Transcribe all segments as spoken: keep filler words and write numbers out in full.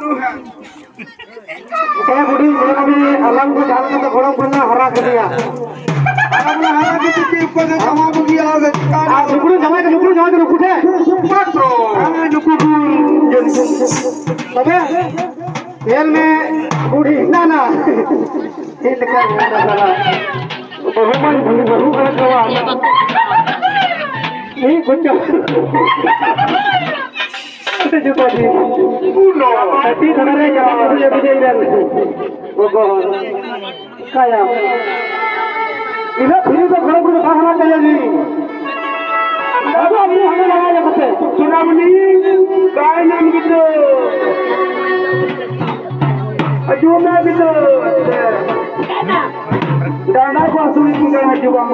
ᱮ ᱵᱩᱰᱷᱤ, ᱧᱮᱞ ᱢᱮ, ᱟᱞᱟᱝ ᱫᱚ ᱡᱟᱦᱟᱸ ᱞᱮᱠᱟᱛᱮ ᱜᱚᱲᱚᱢ ᱠᱚᱲᱟ ᱦᱟᱨᱟ ᱠᱮᱫᱮᱭᱟ᱾ ᱟᱨ ᱚᱱᱟ ᱦᱟᱨᱟ ᱠᱟᱛᱮ ᱪᱮᱫ ᱠᱚ ᱡᱟᱢᱟ ᱵᱩᱜᱤᱭᱟ ᱟᱨ ᱟᱨ ᱱᱩᱠᱩ ᱡᱟᱶᱟᱭ ᱫᱚ, ᱱᱩᱠᱩ ᱡᱟᱶᱟᱭ ᱫᱚ ᱱᱩᱠᱩ ᱴᱷᱮᱱ᱾ ᱯᱟᱛᱨᱚ᱾ ᱦᱮᱸ, ᱱᱩᱠᱩ ᱠᱚ᱾ ᱛᱚᱵᱮ ᱧᱮᱞ ᱢᱮ, ᱵᱩᱰᱷᱤ, ᱱᱟ, ᱱᱟ᱾ ᱪᱮᱫ ᱞᱮᱠᱟ ᱢᱮᱱᱟᱜ ᱠᱟᱫᱟ? ᱵᱟᱹᱦᱩ ᱢᱟ ᱵᱟᱹᱦᱩ ᱠᱟᱱᱟ ᱠᱚ᱾ ᱢᱤᱫ ᱵᱚᱪᱷᱚᱨ᱾ ᱟᱹᱰᱤ ᱡᱩᱫᱟᱹ ᱜᱮ᱾ ᱟᱹᱰᱤ ᱫᱷᱟᱨᱮ ᱨᱮ ᱡᱟᱦᱟᱸ ᱠᱚ ᱞᱟᱹᱭ ᱵᱩᱡᱷᱟᱹᱣ ᱮᱫᱟ᱾ ᱜᱚᱜᱚ ᱦᱚᱲ᱾ ᱠᱟᱭᱟ᱾ ᱤᱱᱟᱹ ᱯᱷᱤᱨᱤ ᱫᱚ ᱜᱚᱲᱚ ᱜᱚᱲᱚ ᱵᱟᱝ ᱦᱟᱱᱟ ᱠᱟᱭᱟ ᱡᱤ᱾ ᱟᱫᱚ ᱟᱵᱚ ᱦᱟᱱᱟ ᱞᱟᱜᱟᱭᱟ ᱠᱟᱛᱮ᱾ ᱪᱩᱱᱟᱢᱩᱱᱤ ᱠᱟᱭ ᱱᱟᱢ ᱜᱤᱫᱽᱨᱟᱹ᱾ ᱟᱡᱚᱢᱟ ᱜᱤᱫᱽᱨᱟᱹ᱾ ᱰᱟᱸᱰᱟ ᱠᱚ ᱦᱟᱹᱥᱩᱭᱮᱫ ᱠᱟᱱᱟ ᱡᱩᱵᱟᱱ᱾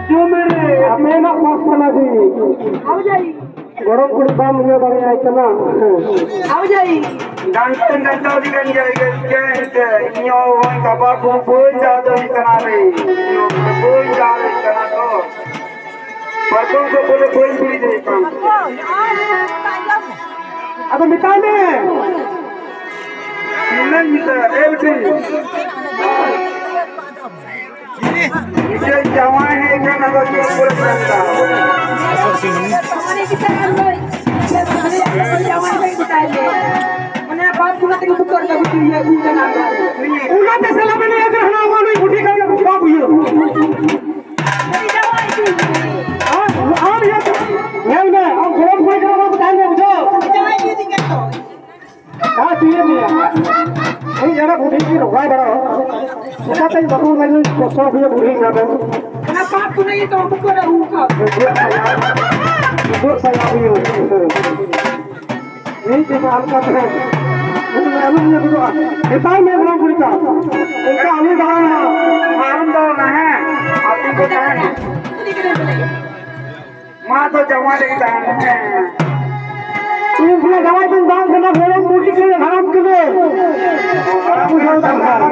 ᱡᱩᱢᱤᱨᱮ ᱟᱯᱮᱱᱟᱜ ᱵᱚᱥ ᱠᱟᱱᱟ ᱡᱤ᱾ ᱜᱚᱲᱚᱢ ᱠᱩᱲᱤ ᱵᱟᱢ ᱤᱭᱟᱹ ᱫᱟᱲᱮᱭᱟᱭ ᱠᱟᱱᱟ᱾ ᱰᱟᱱᱴᱮ ᱰᱟᱱᱴᱟ ᱟᱹᱰᱤ ᱜᱟᱱ ᱜᱮ ᱟᱹᱭᱠᱟᱹᱣ ᱠᱮᱫ ᱤᱧ ᱦᱚᱸ ᱵᱟᱵᱟ ᱠᱚ ᱵᱟᱹᱧ ᱪᱟᱞᱟᱣ ᱫᱟᱲᱮᱭᱟᱜ ᱠᱟᱱᱟ ᱨᱮ᱾ ᱤᱧ ᱦᱚᱸ ᱵᱟᱹᱧ ᱪᱟᱞᱟᱣ ᱫᱟᱲᱮᱭᱟᱜ ᱠᱟᱱᱟ ᱛᱚ᱾ ᱯᱟᱨᱠᱚᱢ ᱠᱚ ᱵᱚᱞᱮ ᱵᱟᱹᱧ ᱵᱩᱲᱤ ᱫᱟᱲᱮᱭᱟᱜ ᱠᱟᱱᱟ᱾ ᱟᱫᱚ ᱢᱮᱛᱟᱭ ᱢᱮ᱾ ᱤᱧ ᱢᱮᱛᱟᱭᱟ, ᱮ ᱵᱤᱴᱤ᱾ ᱱᱤᱡᱮ ᱡᱟᱶᱟᱭ ᱦᱮᱡ ᱠᱟᱱᱟ, ᱟᱫᱚ ᱪᱮᱫ ᱠᱚᱨᱮ ᱢᱮᱱᱫᱟ? ᱚᱱᱟ ᱵᱟᱯ ᱠᱚᱲᱟ ᱛᱮᱜᱮ ᱵᱩᱠᱟᱹ ᱨᱮ ᱵᱩᱠᱟᱹ ᱤᱭᱟᱹ ᱟᱹᱜᱩ ᱠᱟᱱᱟ᱾ ᱚᱱᱟ ᱛᱮ ᱥᱟᱞᱟ ᱢᱮᱱᱟ ᱮ ᱦᱟᱱᱟ ᱱᱚᱣᱟ ᱱᱩᱭ ᱵᱩᱰᱷᱤ ᱠᱟᱱ ᱜᱮ ᱵᱩᱠᱟ ᱵᱩᱭᱟᱹ᱾ ᱟᱢ, ᱟᱢ ᱤᱭᱟᱹ ᱧᱮᱞ ᱢᱮ, ᱟᱢ ᱜᱚᱲᱚᱢ ᱠᱩᱲᱤ ᱠᱟᱱᱟ, ᱵᱟᱵᱩ ᱛᱟᱦᱮᱱ ᱢᱮ, ᱵᱩᱡᱷᱟᱹᱣ? ᱟᱨ ᱪᱮᱫ ᱮᱢ ᱞᱟᱹᱭᱟ? ᱤᱧ ᱮᱨᱟ ᱵᱩᱰᱷᱤ ᱜᱮ ᱨᱚᱜᱟ ᱵᱟᱲᱟ᱾ ᱚᱱᱟᱛᱮ ᱵᱟᱹᱵᱩ ᱢᱮᱱ ᱠᱚᱥᱴᱚ ᱜᱮ ᱵᱩᱰᱷᱤ ᱠᱟᱱᱟ᱾ ᱚᱱᱟ ᱯᱟᱯ ᱠᱚ ᱞᱟᱹᱜᱤᱫ ᱛᱚ ᱵᱩᱠᱟᱹ ᱨᱮ ᱩᱱᱠᱩ᱾ ᱵᱩᱠᱟᱹ ᱥᱟᱭᱟ ᱦᱩᱭᱩᱜ᱾ ᱤᱧ ᱪᱮᱫ ᱟᱞᱠᱟ ᱛᱮ᱾ ᱟᱞᱚᱢ ᱤᱭᱟᱹ ᱜᱚᱫᱚᱜᱼᱟ᱾ ᱢᱮᱛᱟᱭ ᱢᱮ ᱚᱱᱟ ᱠᱩᱲᱤ ᱠᱟ᱾ ᱚᱱᱠᱟ ᱟᱞᱚᱢ ᱫᱟᱬᱟᱱᱟ᱾ ᱟᱞᱚᱢ ᱫᱟᱬᱟᱱᱟ, ᱦᱮᱸ? ᱟᱯᱮ ᱠᱚ ᱛᱟᱦᱮᱱᱟ᱾ ᱢᱟ ᱫᱚ ᱡᱟᱶᱟᱭ ᱞᱟᱹᱜᱤᱫ ᱛᱟᱦᱮᱱ ᱢᱮ᱾ ᱤᱧ ᱵᱚᱞᱮ ᱡᱟᱶᱟᱭ ᱫᱚᱧ ᱵᱟᱝ ᱠᱟᱱᱟ, ᱜᱚᱲᱚᱢ ᱵᱩᱰᱷᱤ ᱠᱟᱱᱟ, ᱦᱟᱲᱟᱢ ᱠᱟᱱᱟ᱾ ᱦᱟᱲᱟᱢ ᱠᱟᱱᱟ᱾